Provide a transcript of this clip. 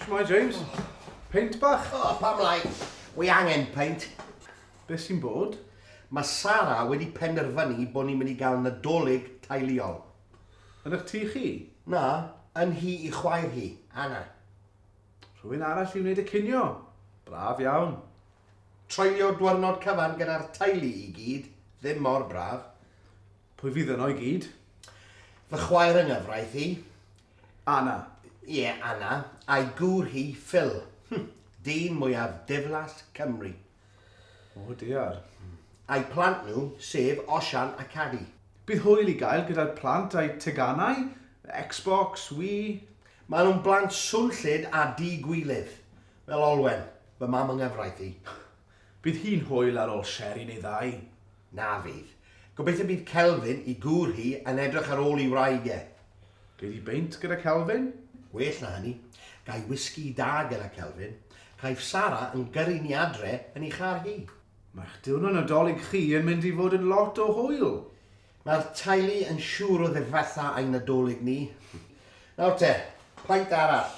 Shwmae, James? Peint bach? O, pam lai? Wi angen peint. Beth sy'n bod? Mae Sara wedi penderfynu bod ni'n mynd i gael Nadolig teuluol. Yn eich tŷ chi? Na, yn nhŷ i chwaer hi, Anna. Rhywun arall i wneud y cinio? Braf iawn. Treulio dwyrnod cyfan gyda'r teulu i gyd, ddim mor braf. Pwy fydd yno i gyd? Fy chwaer yng nghyfraith i. Anna. Ie, Anna, a'i gŵr hi, Phil. Hm, dyn mwyaf diflas Cymru. O diar. A'u plant nhw, sef Osian a Cadi. Bydd hwyl i gael gyda'r plant a'u teganau, Xbox, Wii. Maen nhw'n blant swnllyd a di-gwilydd, fel Olwen, fy mam yng nghyfraith i. Bydd hi'n hwyl ar ôl sherry neu ddau. Na fydd. Gobeithio bydd Kelvin, i gŵr hi, yn edrych ar ôl ei wraig e. Gei di beint gyda Kelvin? Well na hynny. Ga i wisgi da gyda Kelvin. Caiff Sara yn gyrru ni adre yn ei char hi. Mae'ch diwrnod Nadolig chi yn mynd i fod yn lot o hwyl. Mae'r teulu yn siŵr o ddifetha ein Nadolig ni. Nawr te, peint arall.